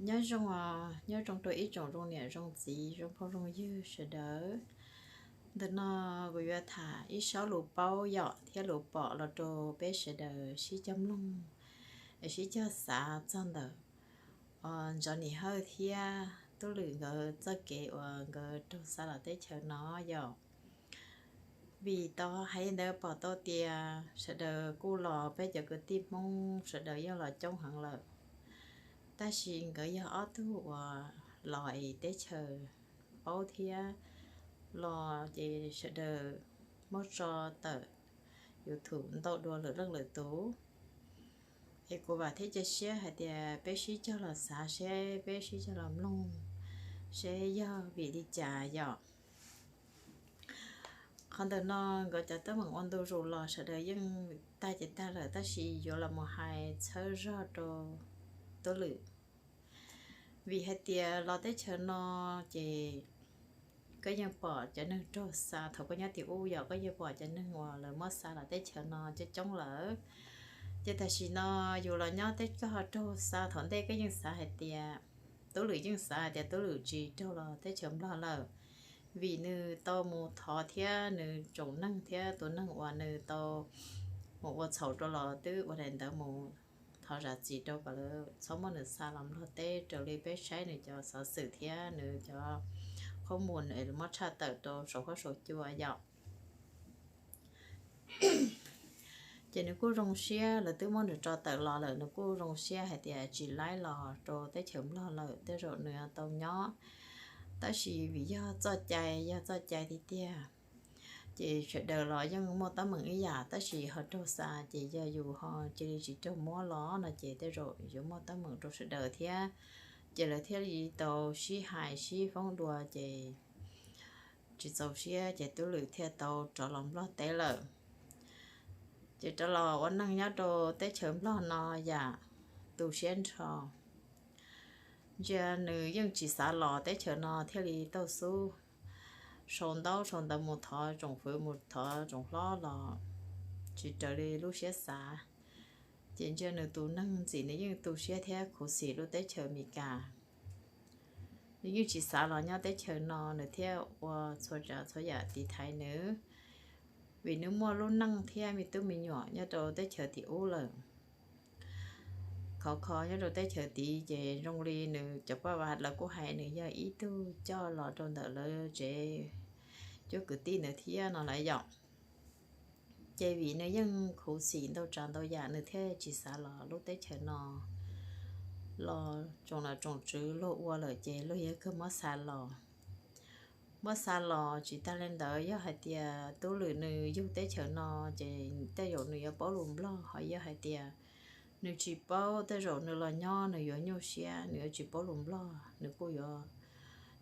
Nyob zoo, nyob zoo rau ib tsoom zoo niam zoo txiv zoo phooj zoo ywg sawv daws. Ntawm no kuv yuav tham ib saub lus paub yom thiab lus pom los rau peb sawv daws sib cog mloog, sib cog xav txog ntawm Ntxhov Nim Hawj thiab Tub Lwm nkawd txoj kev uas nkawd raug xa los teb chaws no yom. Vim tau hais li ntawd pom tau tias sawv daws kuj los, peb cov kwv tij Hmoob sawv daws yeej los coob heev lawm, tab sis nkawd yog ob tug uas los es teb chaws paub thiab los ces sawv daws muab tso tawm YouTube ntau dua lwm leej lwm tus. Es kuv vam thiab cia siab hais tias peb sib cog los xav seb, peb sib cog los mloog seb yog vim li cas yom. Qhov ntawm no nkawd cov teeb meem ua ntu zus los sawv daws yeej tag ces tag lawm, tab sis yuav los mus hais txhawb zog rau Tub Lwm. Vim hais tias los teb chaws no ces koj yeej pom cov neeg raug xa, thaum koj nyob tim ub yom, koj yeej pom cov neeg uas lawv muab xa los teb chaws no coob coob lawm. Ces tam sim no yus los nyob teb, koj ho raug xa, thaum ntej koj yeej xav hais tias, Tub Lwm yeej xav hais tias Tub Lwm tsis raug los teb chaws Nplog lawm, vim nws tau mus thov thiab nws tsoom neeg thiab tus neeg uas nws tau mus ua txhaum rau los twb ua daim ntawv mus thov zam txim rau kom lawv txhob muab nws xa los Nplog teb, raws li peb saib nws cov xov xwm thiab nws cov qhob mus muab tshaj tawm rau saum huab saum cua yom. Ces nws kuj zoo siab, lawv twb muab nws tso tawm los lawm, nws kuj zoo siab hais tias tsis laib los rau teb chaws Nplog lawm, tej zaum nws tau nyob. Tab sis vim yog txoj cai, yog txoj cai tiag tiag, ces sawv daws los yeej muaj teeb meem ib yam, tab sis ho raug xa ces yog yus ho cia li tsis raug muab los no ces tej zaum yuav muaj teeb meem rau sawv daws thiab. Ces lawv thiaj li tau sib hais sib foob dua ces tsis txaus siab ces Tub Lwm thiaj tau rov los Nplog teb lawm. Ces rov los ua neej nyob rau teb chaws Nplog no yam tu siab nrho. Ntsia nws yeej tsis xav los teb chaws no thiaj li tau xub sau ntaub sau ntawv mus thov tsoom fwv mus thov tsoom hlob los tsis raws li lub siab xav. Ces ntsia nws tus neeg ntxim nws yeej tu siab thiab khuv xim lub teb chaws Amelikas. Nws yeej tsis xav los nyob teb chaws no, nws thiaj ua txhua tsav txhua yam tiv thaiv nws, vim nws muaj lub neej thiab me tub me nyuam nyob rau teb chaws tim ub lawm. Khov kho nyob rau teb chaws tid ces zoo li nws cov paj vas lawv kuj hais nws yog ib tug coj los rau ntawm lawv tsev cuab kwv tij ntawd thiab no lawm yom. Ces vim nws yeej khuv xim ntau tsav ntau yam nws thiaj tsis xav los lub teb chaws no. Los tsoom nom tsoom tswv luag ua lawm ces luag yuav kawg muab xa los. Muab xa los tsis tag li ntawd, yog hais tias Tub Lwm nws yug teb chaws no ces tej zaum nws yuav paub lus Nplog, ho yog hais tias nws tsis paub, tej zaum nws los nyob nws yuav nyuaj siab, nws yuav tsis paub lus Nplog, nws kuj yuav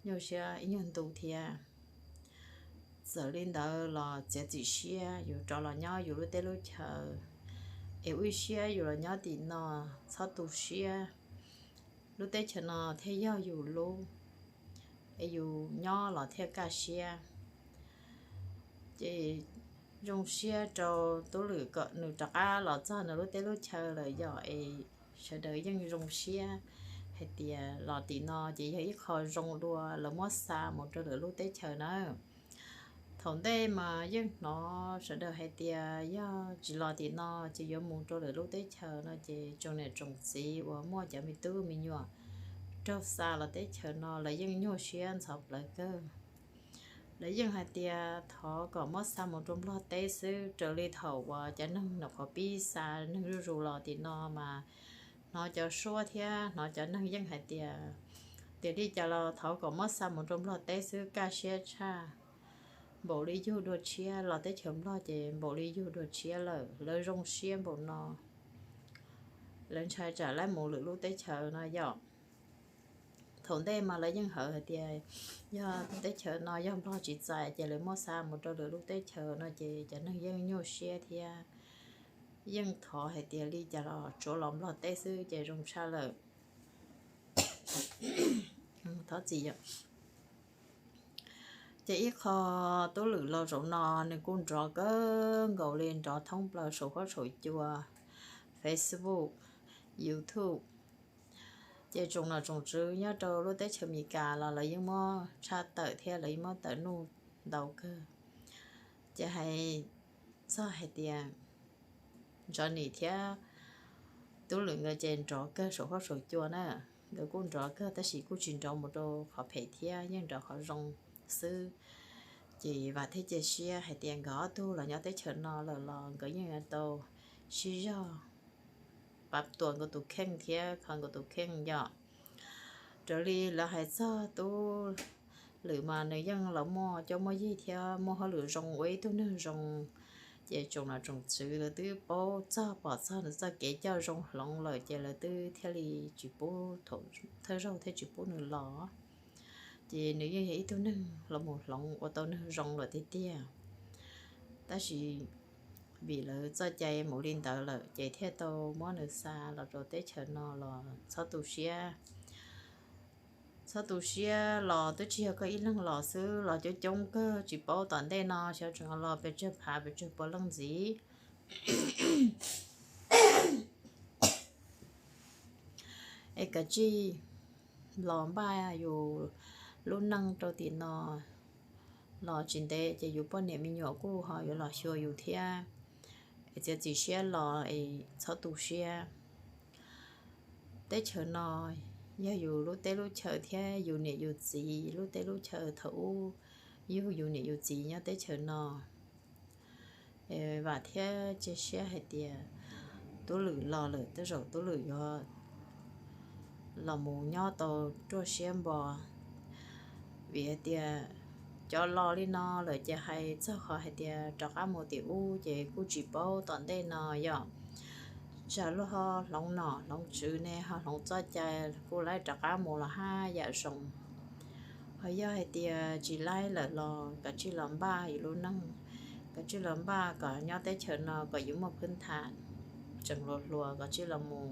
nyuaj siab ib nyuag ntu thiab. Txawm li ntawd los txiav txim siab yus rov los nyob yus lub teb lub chaw, es ua ib siab yus los nyob tim no txhob tu siab. Lub teb chaws no thiaj yog yus lub, es yus nyob los thiaj kaj siab. Ces zoo siab rau Tub Lwm kom nws rov qab los txog nws lub teb lub chaw lawm yom, es sawv daws yeej zoo siab hais tias los tim no ces yog ib qho zoo dua lawv muab xa mus rau lwm lub teb chaws na. Thaum ntej mas yeej hnov sawv daws hais tias yog tsis los tim no ces yuav mus rau lwm lub teb chaws no ces tsoom niam tsoom txiv uas muaj cov me tub me nyuam raug xa los teb chaws no lawv yeej nyuaj siab ntxhov plawv kawg. Lawv yeej hais tias thov kom muab xa mus rau Nplog teb xwb, raws li thaum uas cov neeg nyuam qhuav pib xa neeg zuj zus los tim no mas hnov cov suab thiab hnov cov neeg yeej hais tias, tiam li cas los thov kom muab xa mus rau Nplog teb xwb kaj siab tshaj. Npaum li yug dua tshiab, los teb chaws Nplog ces npaum li yug dua tshiab lawm, lawv zoo siab npaum no. Lawv ntshai tsam lawv mus lwm lub teb chaws no yom. Thaum ntej mas lawv yeej hawv hais tias yog teb chaws no yog Nplog tsis txais ces lawv muab xa mus rau lwm lub teb chaws no ces cov neeg yeej nyuaj siab thiab yeej thov hais tias li cas los tsuav los Nplog teb xwb ces zoo tshaj lawm. Thov txim. Ces ib qho Tub Lwm los zaum no nws kuj nrov kawg nkaus li, nrov thoob plaws saum huab saum cua, Facebook, YouTube. Ces tsoom nom tsoom tswv nyob rau lub teb chaws Amelikas los lawv yeej muab tshaj tawm thiab lawv yeej muab tawm nuj ntau kawg. Ces hais txog hais tias Johnny thiab Tub Lwm nkawd ces nrov kawg saum huab saum cua na. Nkawd kuj nrov kawg tab sis kuj tsis nrov mus rau qhov phem thiab, yeej nrov qhov zoo xwb. Ces vam thiab cia siab hais tias nkawd ob tug los nyob teb chaws no lawm los nkawd yeej yuav tau sib zog pab tuam nkawd tus kheej thiab kho nkawd tus kheej yom. Raws li lawv hais txog Tub Lwm mas nws yeej los muaj cuab muaj yig thiab muaj hauj lwm zoo ua ib tug neeg zoo. Ces tsoom nom tsoom tswv lawv twb paub txog pom txog nws txoj kev coj zoo hloov lawm ces lawv twb thiaj li tsis pub, thawj zaug thiaj tsis pub nws los. Ces nws yeej yog ib tug neeg los mus hloov ua tau neeg zoo lawm tiag tiag. Tab sis vim lawv txoj cai mus li ntawd lawm ces thiaj tau muab nws xa los rau teb chaws no los txhob tu siab. Txhob tu siab, los twb tsis yog koj ib leeg los xwb, los coob coob kawg tsis paub tom ntej no xyov tseem los pes tsawg phav pes tsawg pua leej ntxiv. Es kav tsij los npaj yus lub neej rau tim no, los tsis ntev ces yus poj niam me nyuam kuj ho yuav los xyuas yus thiab. Es txiav txim siab los es txhob tu siab. Teb chaws no yog yus lub teb lub chaw thiab yus niam yus txiv lub teb lub chaw thaum ub, yug yus niam yus txiv nyob teb chaws no. Vam thiab cia siab hais tias Tub Lwm los lawm tej zaum Tub Lwm yuav los mus nyob tau ruaj siab npo. Vim hais tias cov los li no lawm ces hais txog qhov hais tias rov qab mus tim ub ces kuj tsis paub tom ntej no yom. Tsam luag ho hloov nom hloov tswv ne ho hloov txoj cai kuj laib rov qab mus los haj yam zoo. Ho yog hais tias tsis laib lawm los kav tsij los npaj yus lub neej, kav tsij los npaj kom nyob teb chaws no kom yus muaj phwb tham tseem hluas hluas kom tsij los mus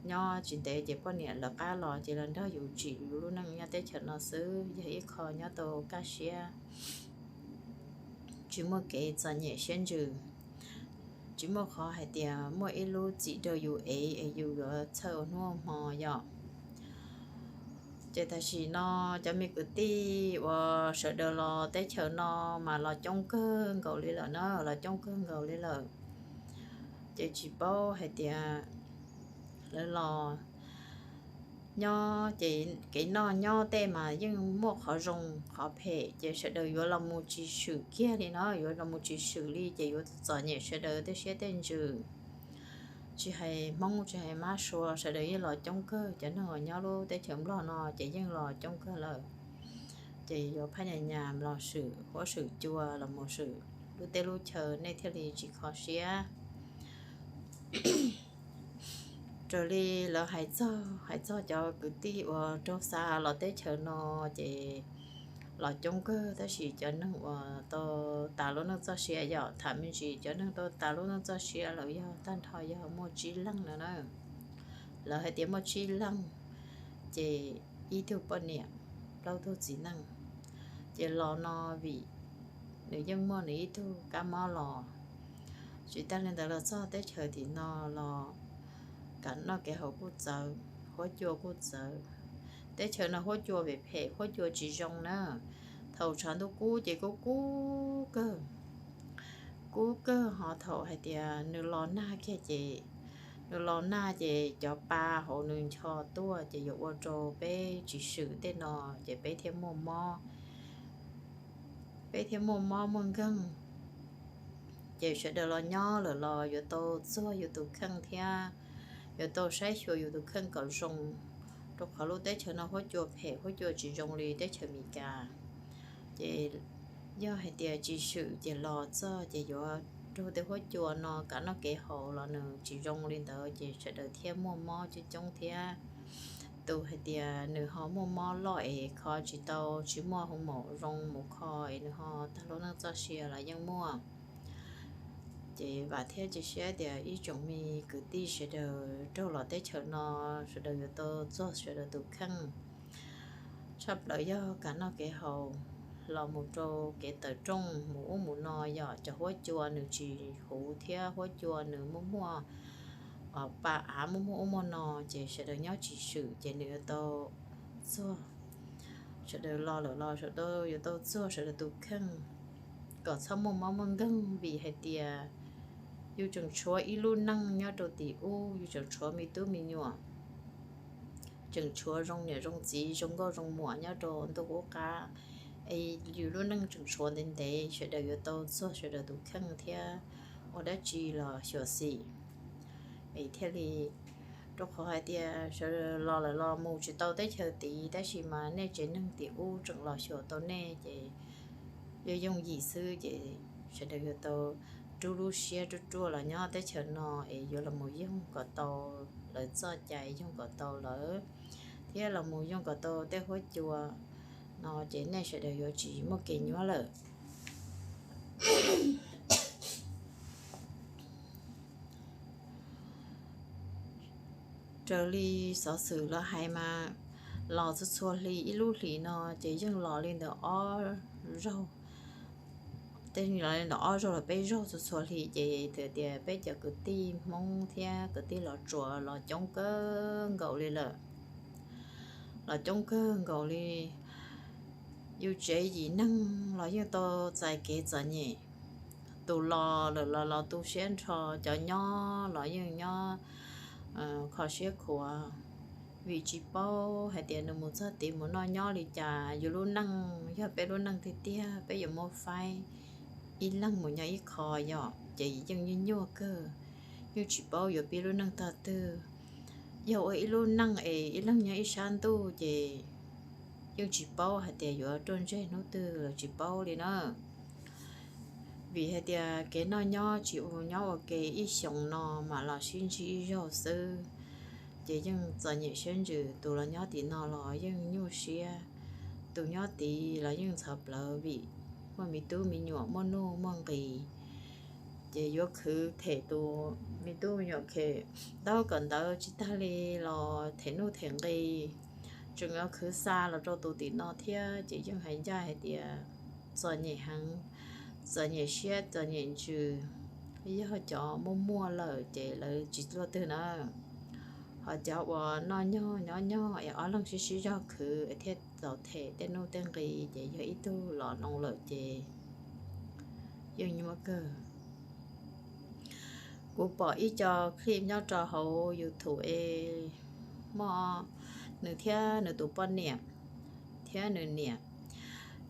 nyob tsis ntev ces poj niam lawv qab los ces los nrog yus tsim yus lub neej nyob teb chaws no xwb yog ib qho nyob tau kaj siab. Tsis muaj kev txom nyem siab ntsws, tsis muaj qhov hais tias muaj ib lub txim rau yus ev es yus yuav txhawj ua hnub ua hmo yom. Ces tam sim no cov me kwv tij uas sawv daws los teb chaws no mas los coob kawg nkaus li lawm na, los coob kawg nkaus li lawm. Ces tsis paub hais tias lawv los nyob ces kev noj nyob tej mas yeej muaj qhov zoo qhov phem ces sawv daws yuav los mus tsis swm kiag li no, yuav los mus tsis swm li ces yuav txom nyem sawv daws tej siab tej ntsws. Tsis hais Hmoob tsis hais Mab Suav sawv daws yeej los coob kawg, cov neeg uas nyob lub teb chaws Nplog no ces yeej los coob kawg lawm. Ces yuav phaj nyas nyas los swm huab swm cua los mus swm lub teb lub chaw nej thiaj li tsis kho siab. Raws li lawv hais txog, hais txog cov kwv tij uas raug xa los teb chaws no ces los coob kawg tab sis cov neeg uas tau tas lub neej txoj sia yom, tham me ntsis cov neeg tau tas lub neej txoj sia lawm yog tag nrho yog muaj tsib leeg no na. Lawv hais tias muaj tsib leeg, ces ib tug poj niam, plaub tug txiv neej. Ces los no vim nws yeej muaj nws ib tug kab mob los. Tsis tas li ntawd los txog teb chaws tim no los kam noj kev haus kuj txawv, huab cua kuj txawv. Teb chaws no huab cua phem phem, huab cua tsis zoo na. Thaum tshav ntuj kub ces kub kub kawg, kub kawg ho thaum hais tias nws los nag kiag ces, nws los nag ces cov pa hauv nws ncho tuaj ces yuav ua rau peb tsis swm tej no ces peb thiaj muaj mob, peb thiaj muaj mob muaj nkeeg. Ces sawv daws los nyob lawm los yuav tau txuag yus tus kheej thiab yuav tau saib xyuas yus tus kheej kom zoo, rau qhov lub teb chaws no huab cua phem, huab cua tsis zoo li teb chaws Amelikas. Ces yog hais tias tsis swm ces los txog ces yuav raug tej huab cua no kav noj kev haus los nws tsis zoo li ntawd ces sawv daws thiaj muaj mob coob coob thiab. Tus hais tias nws ho muaj mob loj es kho tsis tau, tsis muaj hoo maum zoo mus kho es nws ho tag lub neej txoj sia los yeej muaj. Ces vam thiab cia siab tias ib tsoom me kwv tij sawv daws raug los teb chaws no, sawv daws yuav tau txuag sawv daws tus kheej. Tshaj plaws yog kav noj kev haus los mus rau kev tawm rooj mus ub mus no yom, cov huab cua nws tsis huv thiab huab cua nws muaj muaj pa av muaj muaj ub muaj no, ces sawv daws nyob tsis swm ces nws yuav tau txuag, sawv daws los lawm los sawv daws yuav tau txuag sawv daws tus kheej kom txhob muaj mob muaj nkeeg, vim hais tias yus tseem tshuav ib lub neej nyob rau tim ub, yus tseem tshuav me tub me nyuam, tseem tshuav zoo niam zoo txiv zoo nkauj zoo muam nyob rau ntuj qub qab. Es yus lub neej tseem tshuav ntev ntev, sawv daws yuav tau txuag sawv daws tus kheej thiab ua dab tsi los xyuam xim. Es thiaj li, rau qhov hais tias sawv daws los lawm los mus tsis tau teb chaws tid, tab sis mas nej tsev neeg tim ub tseem los xyuas tau nej ces yuav yooj yim xwb. Ces sawv daws yuav tau rub lub siab ruaj ruaj los nyob teb chaws no es yuav los mus yoog kom tau lawv txoj cai, yoog kom tau lawv, thiab los mus yoog kom tau tej huab cua no ces nej sawv daws yuav tsis muaj kev nyuaj lawm. Raws li xov xwm lawv hais mas los txhua txhua hli, ib lub hlis no ces yeej los li ntawm ob zaug, tej los li ntawm ob zaug los peb zaug txhua txhua hli. Ces txawm tias peb cov kwv tij Hmoob thiab kwv tij Los Tsuas los coob kawg nkaus li lawm, los coob kawg nkaus li. Yus tsev yim neeg los yeej tau txais kev txom nyem, tus los lawm los los tu siab nrho, cov nyob los yeej nyob kho siab khuav, vim tsis paub hais tias nws mus txog tid mus noj nyob li cas. Yus lub neej yog peb lub neej tiag tiag, peb yuav muab faib ib leeg mus nyob ib qho yom, ces yeej nyuaj nyuaj kawg, yeej tsis paub yuav pib lub neej tog twg. Yog ua ib lub neej es ib leeg nyob ib sab ntuj ces yeej tsis paub hais tias yuav ruaj ntseg hnub twg los tsis paub li na. Vim hais tias kev noj nyob tsis ua nyob ua ke ib xyoos no mam los sib ntsib ib zaug xwb, ces yeej txom nyem siab ntsws. Tus los nyob tim no los yeej nyuaj siab, tus nyob tid los yeej ntxhov plawv vim muaj me tub me nyuam muaj nuj muaj nqis, ces yuav khwv them tus me tub me nyuam khem ntaub kom ntawv tsis tag li los them nuj them nqis, tseem yuav khwv xa los rau tus tim no thiab. Ces yeej hais ncaj hais tias txom nyem heev, txom nyem siab txom nyem ntsws. Yog cov muaj muaj lawm ces lawv tsis luaj twg na. Ho cov uas noj nyog nyob nyog es ob leeg sib sib zog khwv es thiaj tau them tej nuj tej nqis ces yog ib tug los loo lawm ces yeej nyuaj kawg. Kuv pom ib co clip nyob rau hauv YouTube es muaj nws thiab nws tus poj niam thiab nws niam,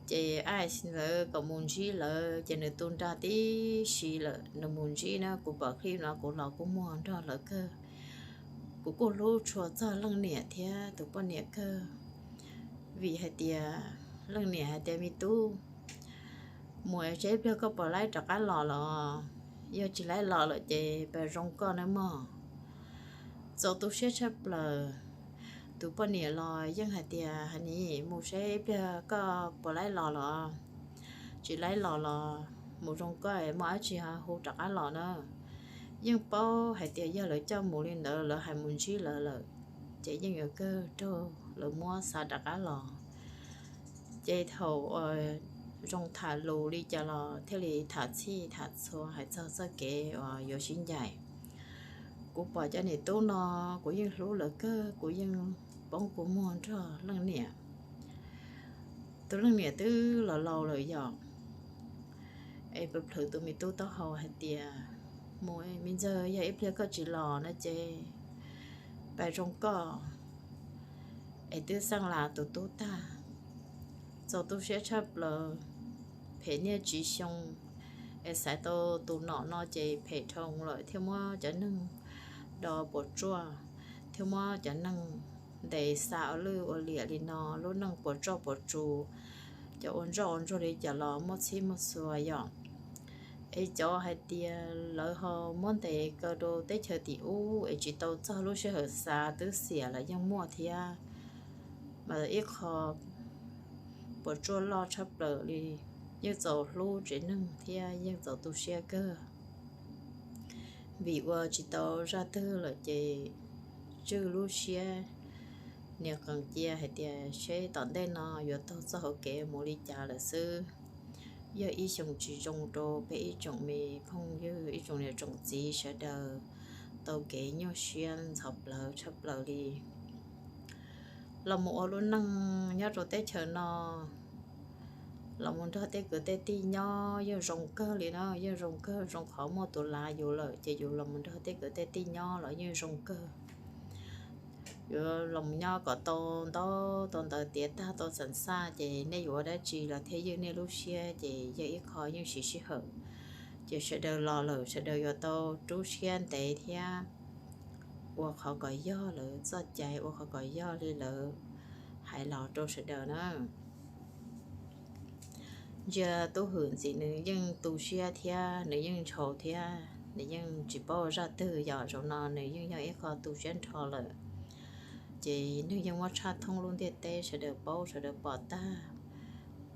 ces ais lawv kom mus ntsib lawv ces nws tu nra tib si lawm nws mus ntsib na. Kuv pom clip no kuv los kuj muag nrog lawv kawg. Kuv kuj hlub tshua txog leej niam thiab tus poj niam kawg, vim hais tias leej niam hais tias me tub, mus seb ib pliag koj puas laib rov qab los los, yog tsis laib los lawm ces pab zoo koj nawb mog. Txaus tu siab tshaj plaws. Tus poj niam los yeej hais tias, hais nim mus seb ib pliag koj puas laib los los, tsis laib los los mus zoo koj, muaj dab tsi ho hu rov qab los na. Yeej paub hais tias yog lawv coj mus li ntawd, lawv hais mus ntsib lawv lawm, ces yeej yuav kawg raug lawv muab xa rov qab los. Ces thaum zoo tham lus li cas los thiaj li tham txhij tham txhua hais txog txoj kev uas yuav sib ncaim. Kuv pom cov niam tub no, kuv yeej hlub lawv kawg, kuv yeej poob kua muag nrog leej niam. Tus leej niam twb los laus lawm yom, es plhws tus me tub taub hau hais tias, mus me ntxawg, yog ib pliag koj tsis los no ces pab zoo koj. Es twb xeeb las tus tub tag, txaus tu siab tshaj plaws, phem niaj tsis xyoo, es xaiv tau tus nom no ces phem dhau lawm, thiaj muab cov neeg do puas tsuaj, thiaj muab cov neeg ntes xa ua lwj ua liam li no, lub neej puas tsuaj puas tsuas, cov ua ntsoj ua ntsuag li cas los muaj txhij muaj txhua yom. Es cov hais tias lawv ho muab ntes kaw rau teb chaws tim ub es tsis tau txog lub sij hawm xa twb xiam los yeej muaj thiab. Mas ib qho puas tsuaj loj tshaj plaws li, yeej txaus hlub tsev neeg thiab yeej txaus tu siab kawg. Vim ua tsis tau zaj twg lawm ces tswj lub siab nias qees cia hais tias seb tom ntej no yuav taug txoj hauv kev mus li cas lawm xwb. Yog ib xyoo tsis zoo rau peb ib tsoom me phooj ywg, ib tsoom niam tsoom txiv sawv daws tau kev nyuaj siab ntxhov plawv tshaj plaws li. Los mus ua lub neej nyob rau teb chaws no, los mus nrog tej kwv tej tij nyob yeej zoo kawg li na, yeej zoo kawg, zoo qhov muaj tus lav yus lawm ces yus los mus nrog tej kwv tej tij nyob los yeej zoo kawg. Yuav los mus nyob kom tau ntaub tau ntawv tiav tag tau xam xaj ces nej yuav ua dab tsi los thiaj ywj nej lub siab ces yog ib qho yeej siv sij hawm. Ces sawv daws los lawm sawv daws yuav tau rub siab ntev thiab ua qhov kom yog lawv txoj cai, ua qhov kom yog li lawv hais los rau sawv daws na. Ntsia tub hwm ntxim nws yeej tu siab thiab nws yeej ntshau thiab nws yeej tsis paub zaj twg, yog zaum no nws yeej yog ib qho tu siab nrho lawm. Ces nws yeej muab tshaj thoob lub ntiaj teb, sawv daws paub sawv daws pom tag.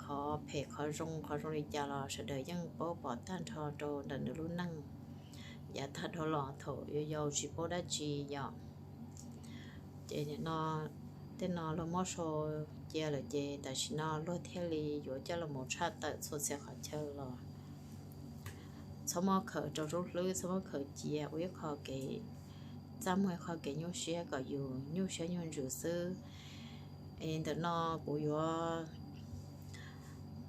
Qhov phem qhov zoo, qhov zoo li cas los sawv daws yeej paub pom tag nrho rau ntawm nws lub neej yav tag dhau los thaum yau yau tsis paub dab tsi yom. Ces nim no tej no luag muab sau cia lawm ces tam sim no luag thiaj li yuav coj los tshaj tawm txhua txhia qhov chaw los. Txhob muab khaws rau zaub hlwb, txhob muab khaws cia ua ib qho kev, txaj muag ib qho kev nyuaj siab kom yus nyuaj siab nyuaj ntsws xwb. Es ntawm no kuv yuav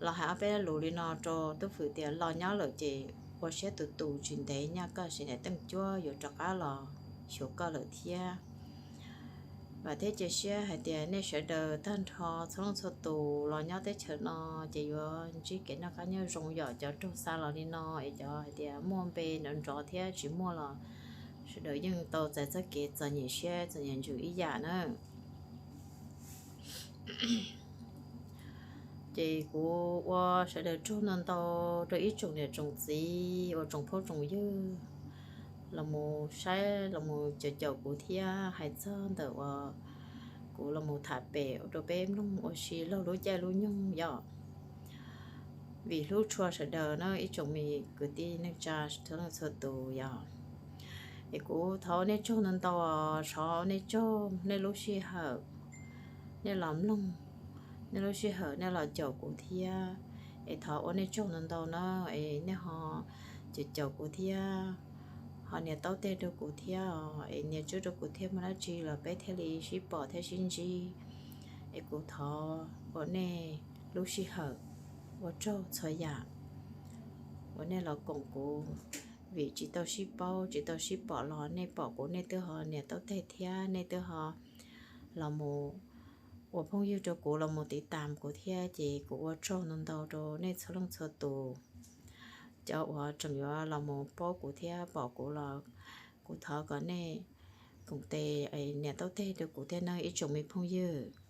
los hais ob peb lus li no rau tub hwm tias los nyob lawm ces ua siab tus tus tsis ntev nyaj koj sim niam teej cuab yuav rov qab los xyuas koj lawm thiab. Vam thiab cia siab hais tias nej sawv daws tag nrho txhua leej txhua tus los nyob teb chaws no ces yuav ntsib kev noj qab nyob zoo, yom. Cov raug xa los li no es cov hais tias muaj npe nrov nrov thiab tsis muaj los sawv daws yeej tau txais txoj kev txom nyem siab txom nyem ntsws ib yam na. Ces kuv ua sawv daws tsaug ntau ntau rau ib tsoom niam tsoom txiv uas tsoom phooj tsoom ywg los mus saib los mus caum caum kuv thiab hais txog ntawm uas kuv los mus tham pem rau peb mloog ua si laug lub caij lub nyoog yom. Vim hlub tshua sawv daws na ib tsoom me kwv tij neej tsa txhua leej txhua tus yom. Es kuv thov ua nej tsaug ntau ntau, thov ua nej tsaug nej lub sij hawm, nej los mloog, nej lub sij hawm nej los caum kuv thiab. Es thov ua nej tsaug ntau ntau na, es nej ho caum caum kuv thiab, ho nias taub teg rau kuv thiab, es nias tswb rau kuv thiab, muaj dab tsi los peb thiaj li sib pom thiab sib ntsib. Es kuv thov ua nej lub sij hawm, ua tsaug txhua yam uas nej los koom kuv, vim tsis tau sib paub tsis tau sib pom los nej pom kuv nej twb ho nias taub teg thiab nej twb ho los mus ua phooj ywg rau kuv los mus tiv tam kuv thiab ces kuv ua tsaug ntau ntau rau nej txhua leej txhua tus. Cov uas tseem yuav los mus paub kuv thiab pom kuv los kuv thov kom nej koom tes nias taub teg rau kuv thiab nawb ib tsoom me phooj ywg.